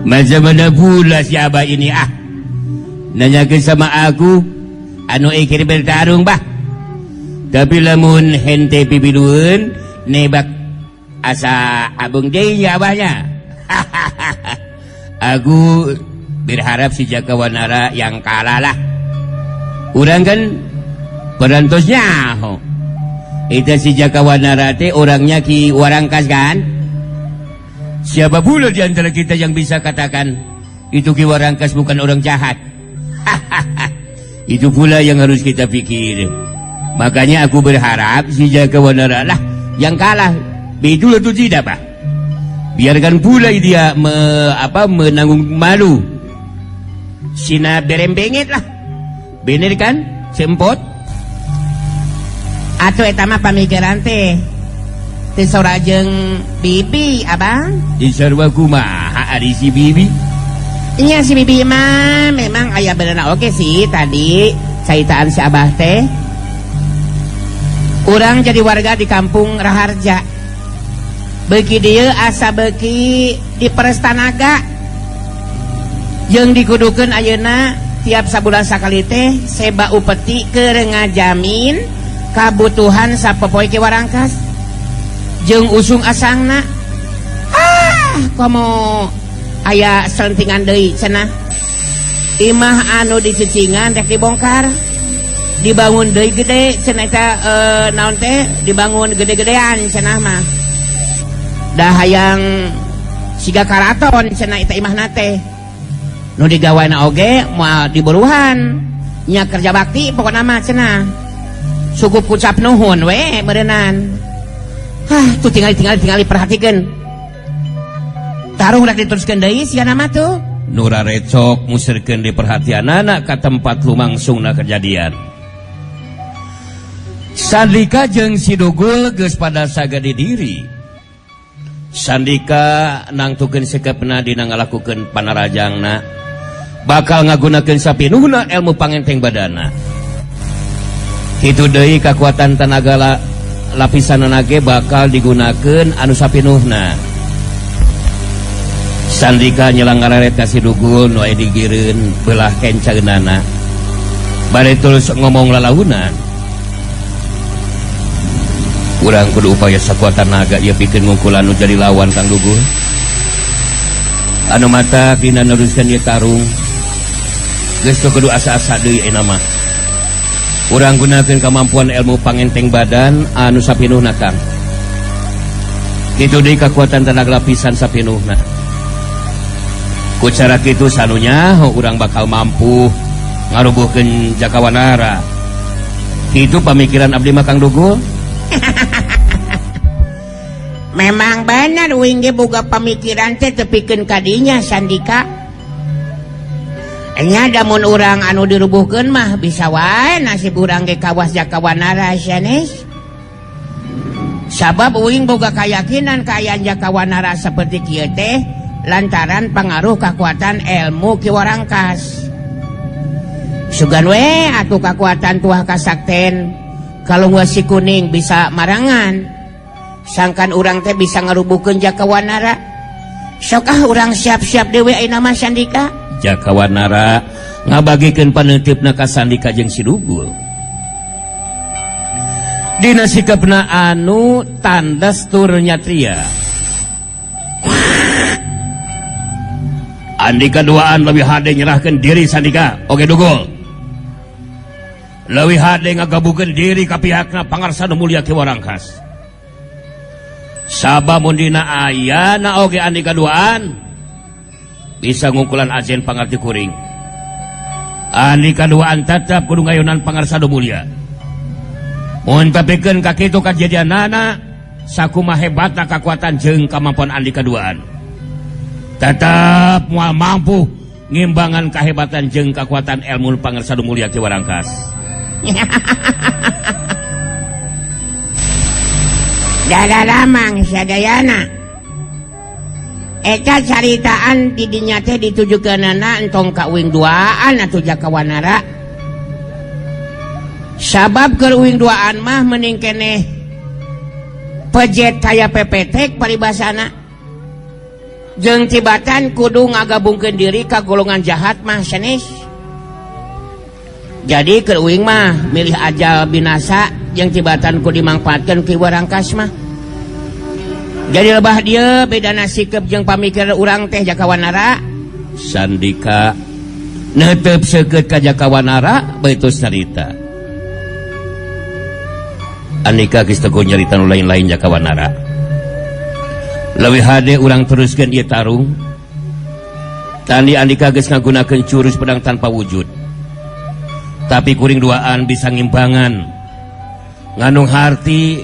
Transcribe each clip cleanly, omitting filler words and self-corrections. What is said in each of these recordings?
Macam mana pula si Abah ini ah? Nanyakeun sama aku anu ikir bertarung bah. Tapi lamun hente pipidueun nebak asa abung deui ya abahnya. Aku berharap si Jaka Wanara yang kalah lah. Urang kan perantosnya ho. Itu si Jaka Wanara teh orangnya Ki Warangkas kan? Siapa pula di antara kita yang bisa katakan itu Ki Warangkas bukan orang jahat? Itu pula yang harus kita pikir. Makanya aku berharap si Jaka Wanara lah yang kalah. Betul atau tidak, Pak? Biarkan pula dia menanggung malu. Sina berembenget lah. Bener kan? Sempot. Atuh eta mah pamikiran teh. Teu sora jeung Bibi, Abang. Disarwa kumaha ari si Bibi? Nya si Bibi mah memang aya benerna oge sih tadi caitaan si Abah teh. Urang jadi warga di kampung Raharja. Beuki dieu asa beuki diperes tanaga. Jeung dikudukeun ayeuna tiap sabulan sakali teh seba upeti keur ngajamin kabutuhan sapopoe Ki Warangkas. Jeung usung asangna. Ah, komo aya selentingan deui cenah. Imah anu dicecingan rek dibongkar. Dibangun deui gede cenah eta naon teh dibangun gede-gedean cenah mah. Dah hayang siga karaton cenah eta imahna teh. Nu digawaina oge moal diburuhan. Nya kerja bakti pokona mah cenah. Cukup ucap nuhun we meureunnan. Hah, tuh tingali-tingali perhatikeun. Tarung rek diteruskeun deui sia mah tuh. Nura recok muserkeun di perhatianana ka tempat lumangsungna kejadian. Sandika jeung si Dugul geus pada sagede diri. Sandika nangtukeun sikapna dina ngalakukeun panarajangna. Bakal ngagunakeun sapinuhna ilmu pangenteng badana. Kitu deui kakuatan tenaga lapisanana ge bakal digunakeun anu sapinuhna. Sandika nyelang ngareret ka si Dugul nu aya digireun beulah kencaeunana. Bari terus ngomong lalaunan. Urang kudu upaya sakuat tenaga ieu pikeun ngungkulan nu jadi lawan Kang Dugul. Anu mata dina neruskeun ieu tarung. Geus teu kudu asa-asa deui ayeuna mah. Urang gunakeun kemampuan ilmu pangenteng badan anu sapinuhna Kang. Kitu deui kakuatan tenaga lapisan sapinuhna. Ku cara kitu sanunya urang bakal mampu ngarubuhkeun Jaka Wanara. Kitu pamikiran abdi mah Kang Dugul. Memang benar uing ge boga pamikiran teh tepikeun ka dinya Sandika. Nya damun urang anu dirubuhkeun mah bisa wae nasib urang ge kawas Jaka Wanara sanes. Sabab uing boga kayakinan kaayaan Jaka Wanara seperti kieu teh lantaran pangaruh kakuatan ilmu Ki Warangkas. Sugan we atuh kakuatan tuah kasakten kalau si kuning bisa marangan. Sangkan urang teh bisa ngarubuhkeun Jaka Wanara. Sok ah urang siap-siap deui ayeuna mah Sandika. Jaka Wanara ngabagikeun paneuteup ka Sandika jeung si Dugul. Dina sikapna anu tandas tur nyatria. Andika duaan leuwih hade nyerahkeun diri Sandika. Oke Dugul. Leuwih hade ngagabukeun diri ka pihakna Pangarsa Nu Mulia Ki Warangkas. Sabab mun dina ayana oge andika duaan bisa ngungkulan ajen pangarti kuring. Andika duaan tetap kudu ngayunan Pangarsa Nu Mulia. Mun tepikeun ka kitu kajadianana sakumaha hebatna kakuatan jeung kamampuan andika duaan. Tetap moal mampu ngimbangan kahebatan jeung kakuatan ilmu Pangarsa Nu Mulia Ki Warangkas. Dadalamang sadayana. Eta caritaan didinya teh ditujukeunana entong ka uing duaan atuh Jaka Wanara. Sabab keur uing duaan mah mending keneh pejet kaya pepetek paribasana. Jeung tibatan kudu ngagabungkeun diri ka golongan jahat mah sanes. Jadi keur uing mah milih ajal binasa jeung tibatan kudu dimangfaatkeun Ki Warangkas mah. Jadi lebah dia bedana sikep jeung pamikir urang teh Jakawanara. Sandika netep seukeut ka Jakawanara beutus carita. Andika geus teu nyarita nu lain-lain Jakawanara. Leuwih hade urang teruskeun ieu tarung. Tandi Andika geus ngagunakeun jurus pedang tanpa wujud. Tapi kuring duaan bisa ngimbangan. Ngandung harti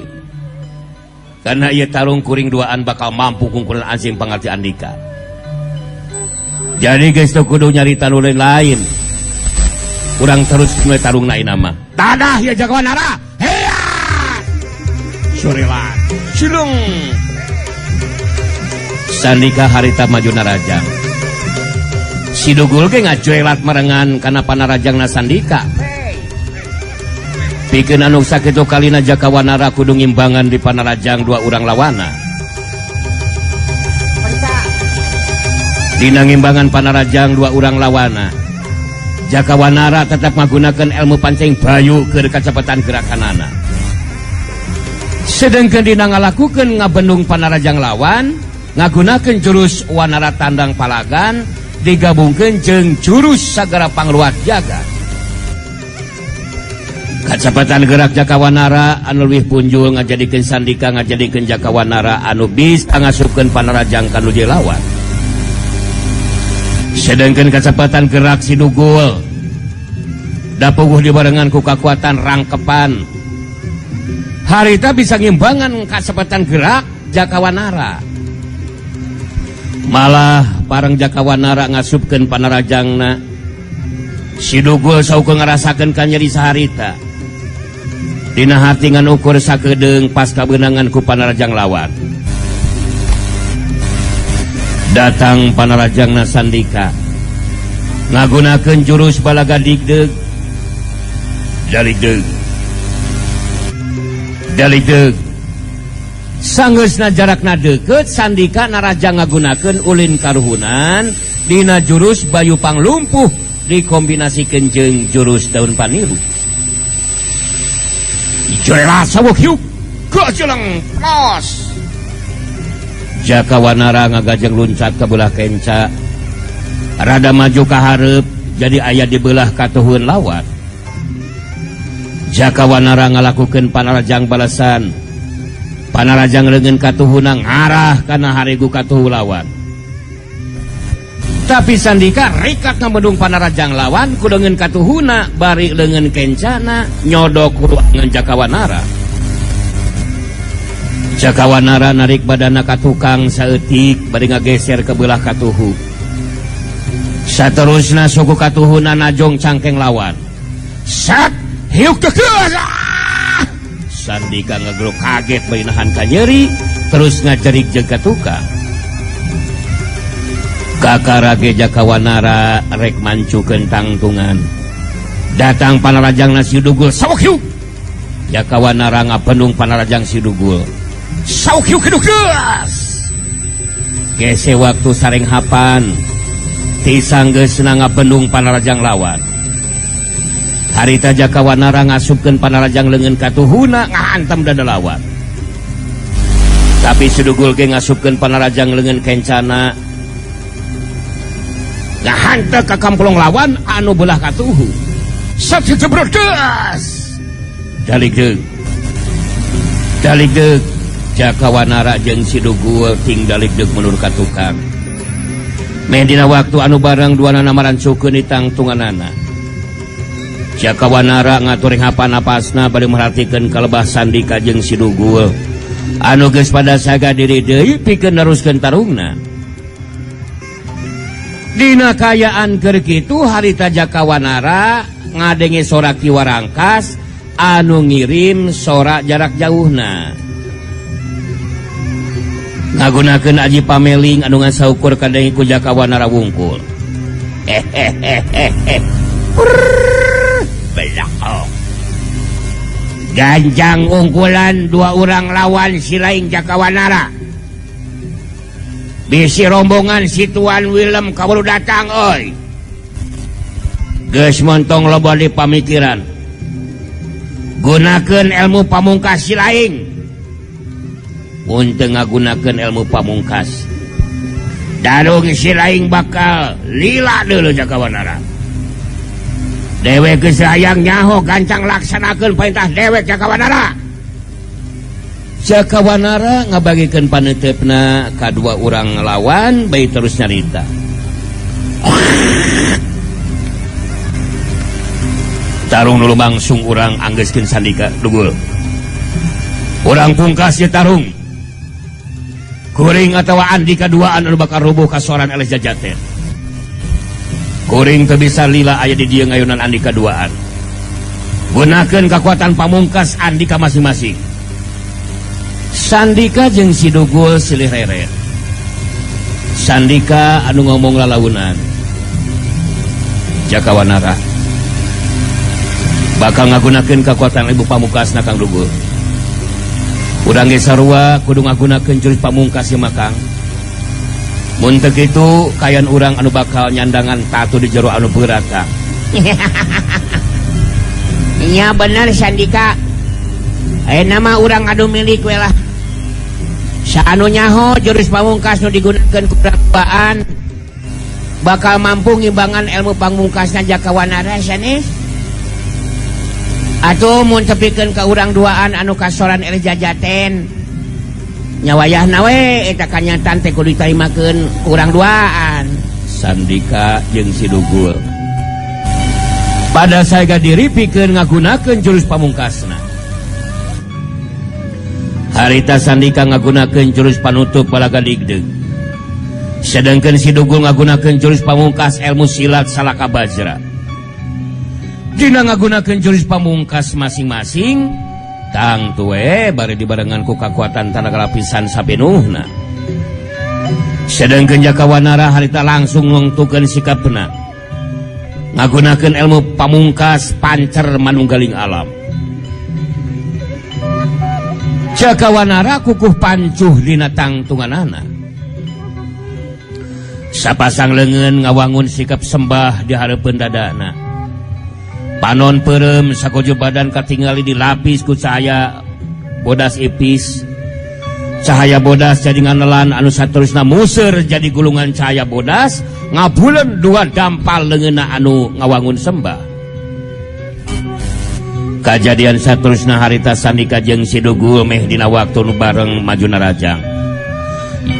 karena ieu tarung kuring duaan bakal mampu kungkulan anjing pangarti Andika. Jadi geus teu kudu nyarita nu lain-lain. Urang terus mulai tarung na mah. Dadah ya Jakawanara. Heya! Surilat. Silung. Sandika harita maju narajang. Si Dugul ge ngajuelat merengan kana panarajangna Sandika. Pikeun anu sakitu kalina Jakawanara kudu ngimbangan di panarajang dua urang lawana. Dina ngimbangan panarajang dua urang lawana, Jakawanara tetap menggunakan ilmu pancing bayu keur kacepatan gerakanana. Sedangkan dina ngalakukeun ngabendung panarajang lawan, ngagunakeun jurus Wanara Tandang Palagan digabungkeun jeung jurus Sagara Pangruwat Jagat. Kacepatan gerak Jakawanara anu leuwih punjul ngajadikeun Sandika ngajadikeun Jakawanara anu bisa ngasupkeun panarajang ka nu lawan. Sedangkan kecepatan gerak si Dugul dapuguh dibarengan ku kakuatan rangkepan. Harita bisa ngimbangan kecepatan gerak Jakawanara. Malah parang Jakawanara ngasupkeun panarajangna. Si Dugul saukeun ngarasakeun kanyeri saharita. Dina hati ngan ukur sakedeung pas kabeunangan ku panarajang lawan. Datang panarajangna Sandika ngagunakeun jurus balaga digdeg daligdeg daligdeg. Sanggeusna jarakna deukeut Sandika narajang ngagunakeun ulin karuhunan dina jurus Bayu Panglumpuh dikombinasikeun jeung jurus daun paniru. Joela sawuk hiuk gajeleng plos. Jakawanara ngagajeng luncat ke belah kenca, rada maju ka hareup jadi aya di belah katuhun lawan. Jakawanara ngalakukeun panarajang balasan. Panarajang leungeun katuhuna ngarah kana haregu katuhu lawan. Tapi Sandika rikat ngamedung panarajang lawan ku leungeun katuhuna bari leungeun kencana nyodok ruangan Jakawanara. Jakawanara narik badana ka tukang saeutik bari ngageser ke belah katuhu. Saterusna suku katuhuna najong cangkeng lawan. Sat hiuk kekeus. Sandika ngegrok kaget bari nahan kanyeri terus ngajerik jeung ka tukang. Kakarage Jakawanara rek mancukeun tangtungan. Datang panarajangna si Dugul sawuk hiuk. Jakawanara ngapendung panarajang si Dugul. Sauk hiuk kedukeus. Gese waktu sareng hapan tisanggeusna ngapendung panarajang lawan. Harita Jakawanara ngasupkeun panarajang leungeun katuhuna ngahantam dada lawan. Tapi si Dugul ge ngasupkeun panarajang leungeun kencana ngahantep ka kamplong lawan anu belah katuhu. Sat jebredes. Daligdeug. Daligdeug. Jakawanara jeung si Dugul ting daligdeug mundur ka tukang. Meh dina waktu anu bareng duanana marancukeun di tangtunganana. Jakawanara ngatur hapan napasna bari merhatikeun kalebah Sandika jeung si Dugul anu geus pada saga diri deui pikeun neruskeun tarungna. Dina kaayaan keur kitu harita Jakawanara ngadenge sora Ki Warangkas anu ngirim sora jarak jauhna. Ngagunakeun aji pameling anu ngasaukur kadenge ku Jakawanara wungkul. Hehehehe. Belakang. Ganjang ungkulan dua orang lawan si lain Jakawanara. Bisi rombongan si Tuan Willem kaburu datang euy. Geus montong loba di pamikiran. Gunakeun ilmu pamungkas si laing. Mun teu ngagunakeun ilmu pamungkas, darung si laing bakal lila dulu Jaka Wanara. Dewek geus hayang nyaho gancang laksanakeun perintah dewek Jaka Wanara. Jaka Wanara ngabagikeun paneuteup ka dua urang lawan bae terus nyarita. Tarung nu langsung urang anggeuskeun Sandika Dugul. Urang pungkas ye tarung. Kuring atawa Andika duaan anu bakal rubuh kasoran eleh jajaten. Kuring teu bisa lila aya di dieu ngayunan Andika duaan. Gunakeun kakuatan pamungkas Andika masing-masing. Sandika jeung si Dugul silih reret. Sandika anu ngomong lalaunan. Jaka Wanara bakal ngagunakeun kakuatan ibu pamungkasna Kang Dugul. Urang ge sarua kudu ngagunakeun jurus pamungkas ieu mah Kang. Mun teu kitu kayan urang anu bakal nyandangan tatu di jero anu berat Kang. Nya bener Sandika. Ayeuna mah urang adu milik we lah. Saanu nyaho jurus pamungkas nu digunakeun ku urang bakal mampu ngimbangan ilmu pamungkasna Jaka Wanara sanes. Atuh mun tepikeun ka urang duaan anu kasoran eleh jajaten. Nya wayahna we eta kanyataan teh kudu ditarimakeun ku urang duaan. Sandika jeung si Dugul. Pada saega diri pikeun ngagunakeun jurus pamungkasna. Harita Sandika ngagunakeun jurus panutup balaga digdeg. Sedangkan si Dugul ngagunakeun jurus pamungkas ilmu silat Salaka Bajra. Dina ngagunakeun jurus pamungkas masing-masing, tang tuwe bari dibarengan ku kakuatan tanaga lapisan sapenuhna. Sedangkan Jaka Wanara harita langsung nongtukeun sikapna. Ngagunakeun ilmu pamungkas pancer manunggaling alam. Jaka Wanara kukuh pancuh dina tangtunganana. Sapasang leungeun ngawangun sikap sembah di hareupeun dadana. Panon peureum sakojo badan katingali dilapis ku cahaya bodas ipis. Cahaya bodas jadi nganelan anu saterusna muser jadi gulungan cahaya bodas ngabuleun dua dampal leungeunna anu ngawangun sembah. Kajadian saterusna harita Sandika jeung si Dugul meh dina waktu nu bareng maju narajang.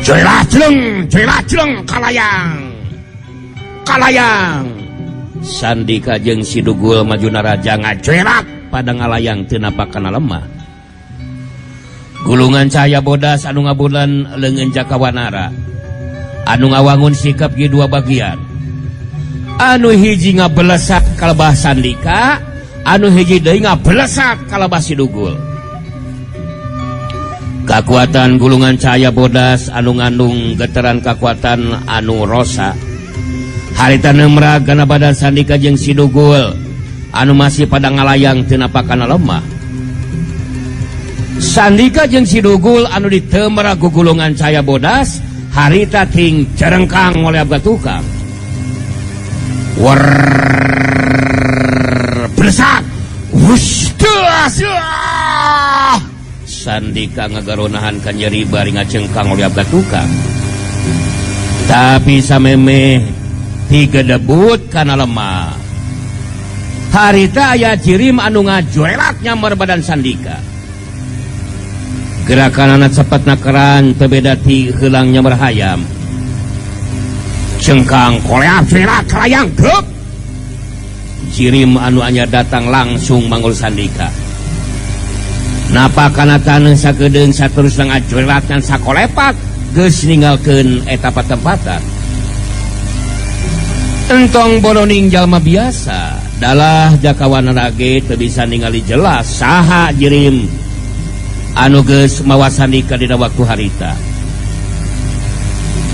Jelajleng, jelajleng kalayang. Kalayang. Sandika jeung si Dugul maju narajang ngajerak pada ngalayang teu napakana lemah. Gulungan cahaya bodas anu ngabulan leungeun Jaka Wanara. Anu ngawangun sikap di dua bagian. Anu hiji ngabelesak kalebah Sandika, anu hiji deui ngabelesak kalebah si Dugul. Kakuatan gulungan cahaya bodas anu ngandung getaran kakuatan anu rosa. Harita nemrag kana badan Sandika jeung si Dugul anu masih pada ngalayang teu napakana lemah. Sandika jeung si Dugul anu ditemrag ku gulungan cahaya bodas harita ting cerengkang oleh abga tukang. Wer bersak. Wush. Sandika ngagaronahan ka nyeri bari ngacengkang oleh abga tukang. Tapi samemeh tiga debut kana lemah. Harita aya jirim anu ngajoelak nyamber badan Sandika. Gerakan anak cepat nakeran teu beda ti heulang nyamber hayam. Cengkang koleap jerak kalayang grup. Jirim anu anyar datang langsung manggul Sandika. Napa kana taneuh sakedeung saterusna ngajoelak ngan sakolepak geus ninggalkeun eta patempatan. Entong boroning jalma biasa, dalah Jaka Wanara ge teu bisa ningali jelas saha jirim anu geus mawa Sandika dina waktu harita.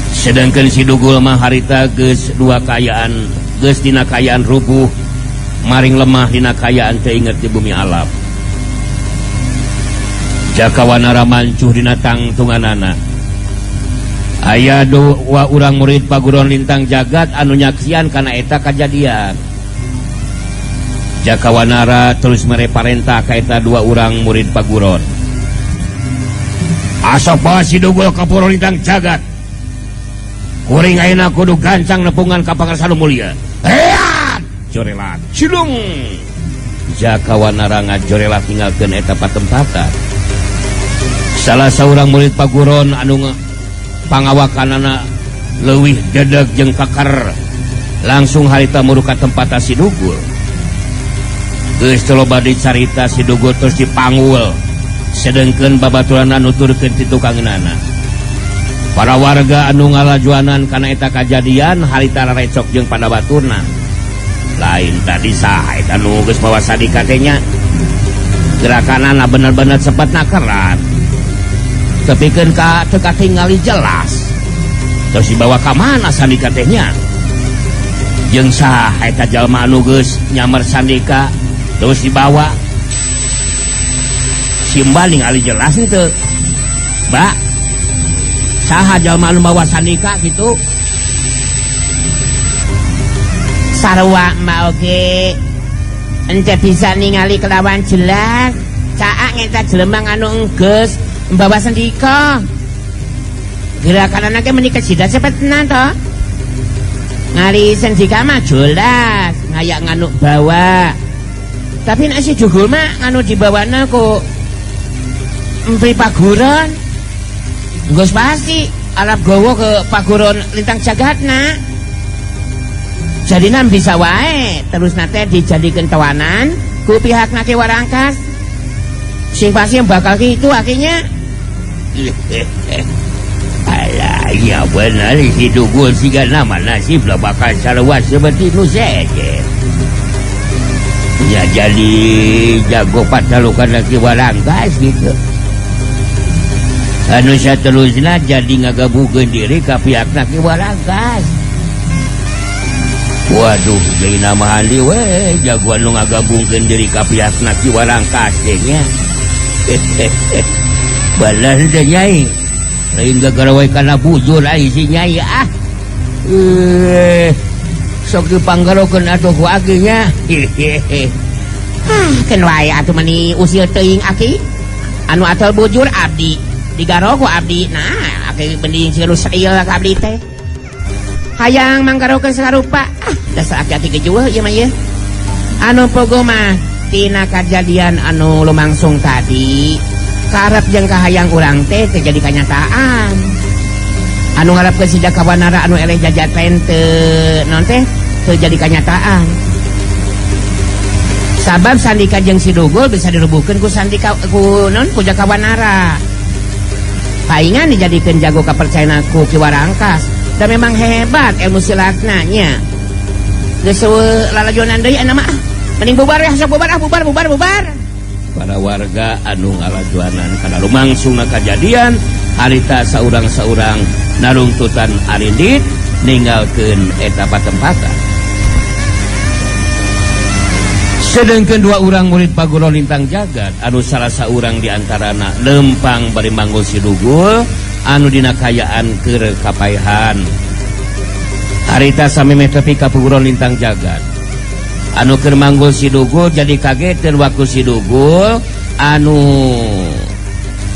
Sedangkan si Dugul mah harita geus dua kaayaan, geus dina kaayaan rubuh, maring lemah dina kaayaan teu inget di bumi alam. Jaka Wanara mancuh dina tangtunganana. Aya dua urang murid Paguron Lintang Jagat anu nyaksian kana eta kajadian. Jaka Wanara terus mere parentah ka eta dua urang murid Paguron. Asok bawa si Dugul ka Paguron Lintang Jagat. Kuring ayeuna kudu gancang nepungan ka Pangersa Mulia. Heat! Jorelat. Cilung. Jaka Wanara ngajorelat ninggalkeun eta patempatan. Salah saurang murid Paguron anu pangawakanana leuwih dedeg jeung kaker langsung harita muru ka tempat si Dugul. Geus teu loba dicarita, si Dugul terus dipanggul, sedengkeun babaturanna nuturkeun ti tukangeunana. Para warga anu ngalajuanan kana eta kajadian harita rarecok jeung pada baturna. Lain tadi saha eta nu geus mawa sandika teh nya? Gerakanana bener-bener cepet nakeran. Tepikeun ka teu katingali jelas. Terus dibawa ka mana sandika teh nya? Jeung saha eta jalma anu geus nyamar sandika terus dibawa? Simba ningali jelas henteu? Mbak, saha jalma anu mawa sandika kitu? Sarua mah oge ente bisa ningali kelawan jelas. Caak ngeta jelema anu enggeus mbawa sendika. Gerakan anake menika jida cepet tenan to. Ngali sendika mah jelas ngayak nganuk bawa. Tapi nek si Dugul mah nganu dibawana ku Menteri Paguron. Nggus pasti arep gowo ke Paguron Lintang Jagatna. Jadi bisa wae terus nate dijadikan tawanan ku pihak Ki Warangkas. Sing pasti yang bakal gitu akhirnya. Alah, ya benar si Dugul siga nama nasib lah bakal sarua seperti nu sejen. Ya jadi jago patalukan Ki Warangkas gitu. Anu saterusna jadi ngagabungkeun diri ka pihak Ki Warangkas. Waduh, jadi nama andi we jagoan nu ngagabungkeun diri ka pihak Ki Warangkas teh nya. Bener teh, Nyai. Lain gara-gara we kana bujur ai si Nyai ah. Sok dipanggarokeun atuh ku aki nya. Ah, keun wae atuh mani usil teuing aki. Anu atol bujur abdi digaro ku abdi. Nah, aki mending sieun seriil ka abdi teh. Hayang manggarokeun sarupa. Ah, dasar aki-aki gejueuh ieu mah ieu. Anu pogo mah tina kajadian anu lumangsung tadi, karep jeung kahayang urang teh teu jadi kanyataan. Anu ngarepkeun si Jaka Wanara anu eleh jajaten teu naon teh teu jadi kanyataan. Sabab sandika jeung si Dugul bisa dirubuhkeun ku sandika ku non ku Jaka Wanara. Paingan dijadikeun jago kapercayaan ku Ki Warangkas. Dan memang hebat ilmu silatna nya. Geus lalajonan deui anu mah. Mending bubar ya, sok bubar ah, bubar bubar bubar. Para warga anu ngalajuanan kana lumangsungna kajadian harita saurang-saurang narungtutan arindit ninggalkeun eta patempatan. Sedengkeun dua urang murid Paguron Lintang Jagat anu salah saurang di antarana lempang bari manggul si Dugul anu dina kayaan keur kapaihan. Harita samemeh tepi ka Paguron Lintang Jagat anu keur manggul si Dugul jadi kageteun waktu si Dugul anu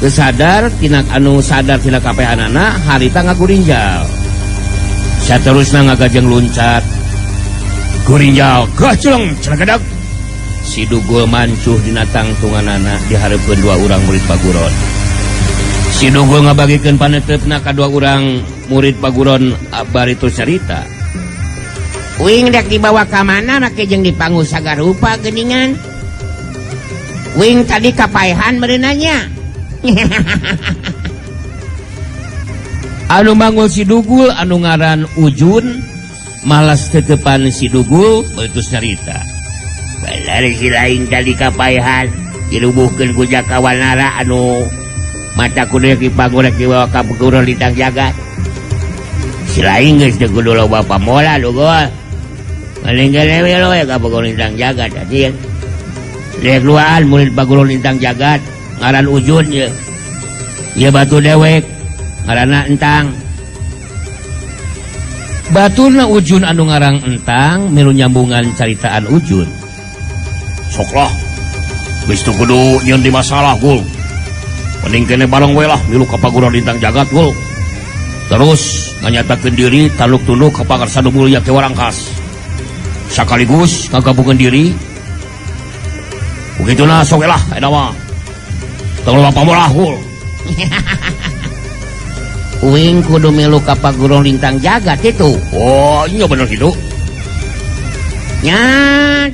sadar tina anu sadar tina kapaehanana harita ngagurinjal. Saterusna ngagajeng luncat. Gurinjal gacleng celegedag. Si Dugul mancuh dina tangtunganana dihareupeun dua urang murid Paguron. Si Dugul ngabagikeun paneuteup ka dua urang murid Paguron bari terus carita. Wing dek dibawa ka mana make jeung dipanggul sagarupa geuningan. Wing tadi kapaehan meureunanya. Anu manggul si Dugul anu ngaran Ujun malas tetepan si Dugul beutus carita. Bener si lain tadi kapaehan dirubuhkeun ku Jaka Wanara anu mata kudu dipanggul rek dibawa ka Paguron Lintang Jagat. Si lain geus teu kudu loba pamola Dugul. Paling gede we lo ya ka Paguron Lintang Jagat tadi. Lihat luan murid Paguron Lintang Jagat ngaran Ujun ye. Ieu batu dewek ngaranna Entang. Baturna Ujun anu ngarang Entang milu nyambungan caritaan Ujun. Sok lah, geus teu kudu nyieun di masalah, Gul. Mending kene bareng we lah milu ka paguron lintang jagat, Gul. Terus nganyatakeun diri taluk tunduk ka Pangarsa Nu Mulya Ki Warangkas. Sakaligus ngagabungkeun diri. Begituna sok lah eta mah. Tong loba pamolah, Gul. Uing kudu milu ka paguron lintang jagat itu. Oh, iya bener gitu. Nya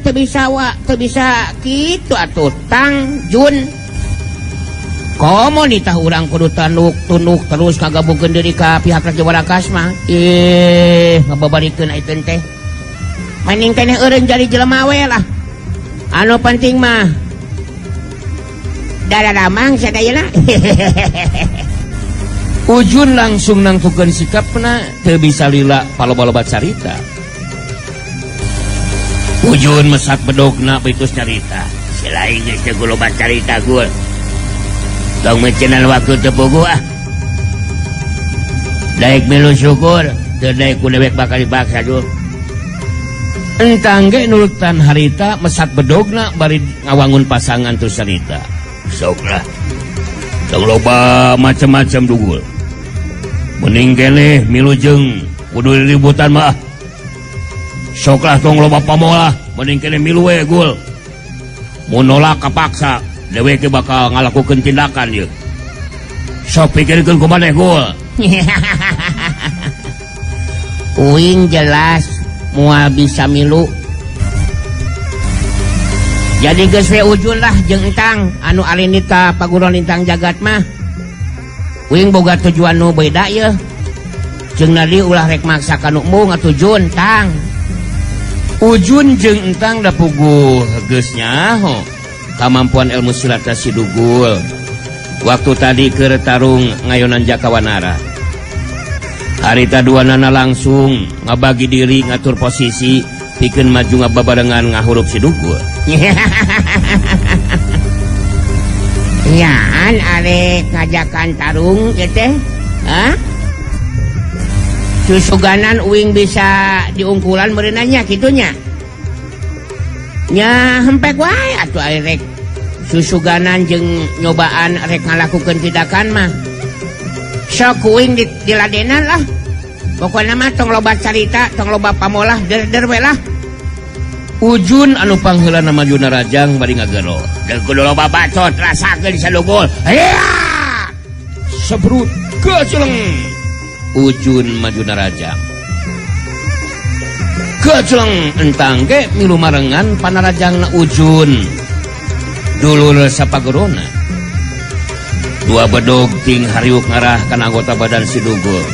teu bisa wa, teu bisa kitu atuh Tang Jun. Komo nitah urang kudu tanduk tunduk terus ngagabungkeun diri ka pihak Raja Warakas mah. Ih, ngababarikeun aiteun teh. Mending keneh eureun jadi jelema we lah. Anu penting mah dararamang sadayana. Ujun langsung nangtukeun sikapna teu bisa lila paloba-loba carita. Ujun mesat bedogna baitus carita. Selain geus teu loba carita, Gul. Tong meucenan waktu teu puguh ah. Daek milu syukur, teu daek ku dewek bakal dipaksa, Gul. Entang ge nurutan harita mesat bedogna bari ngawangun pasangan terus carita. Sok lah. Tong loba macam-macam dugul. Mending keneh milu jeung kudu ributan mah. Sok lah tong loba pamolah, mending keneh milu we, Gul. Mun nolak kapaksa, dewek bakal ngalakukeun tindakan ieu. Sok pikirkeun ku maneh, Gul. Uing jelas moal bisa milu. Jadi geus we Ujun lah jeung Entang anu alinit ka paguron lintang jagat mah. Uing boga tujuan nu beda yeuh. Jeung nadi ulah rek maksa ka nu embung atuh Jun, Tang. Ujun jeung Entang da puguh geus nyaho kamampuan ilmu silat si Dugul. Waktu tadi keur tarung ngayonan Jakawanara. Harita duanana langsung ngabagi diri ngatur posisi pikeun maju ngababarengan ngahurup si Dugul. Nyaan arek ngajakan tarung ieu teh? Hah? Susuganan uing bisa diungkulan meureunanya kitunya. Nya hempek wae atuh arek susuganan jeung nyobaan rek ngalakukeun tindakan mah. Sok uing diladenan lah. Pokona mah tong loba carita, tong loba pamolah, der-der we lah. Ujun anu pangheulana maju narajang bari ngagero. Deuk kudu loba bacot rasakeun sadugul. Hiya! Sebrut keceleng. Ujun maju narajang. Keceleng Entang ge milu marengan panarajangna Ujun. Dulur sapaguruna. Dua bedog ting hariuk ngarah kana anggota badan si Dugul.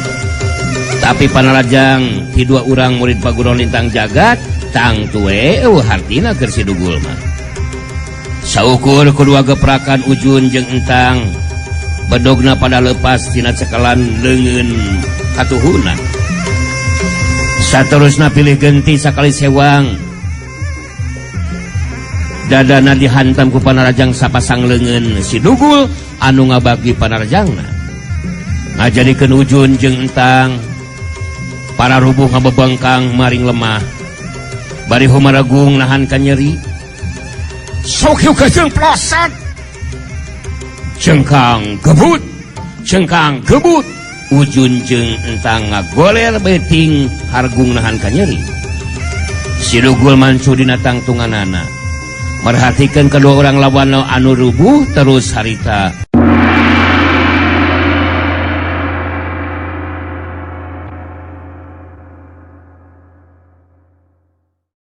Tapi panarajang ti dua urang murid paguron lintang jagat tang tue eueuh hartina keur si Dugul mah. Saukur kedua geprakan Ujun jeung Entang bedogna pada lepas tina cekelan leungeun katuhuna. Saterusna pilih genti sakali sewang. Dadana dihantam ku panarajang sapasang leungeun si Dugul anu ngabagi panarajangna. Ngajadikeun Ujun jeung Entang para rubuh ngabebengkang maring lemah. Bari humaragung nahan ka nyeri. Sok yuk jeung plosot. Cengkang gebut, cengkang gebut. Ujun jeung Entang ngagoler beuting hargung nahan ka nyeri. Si Dugul mancu dina tangtunganana. Merhatikeun kedua orang lawan anu rubuh terus harita.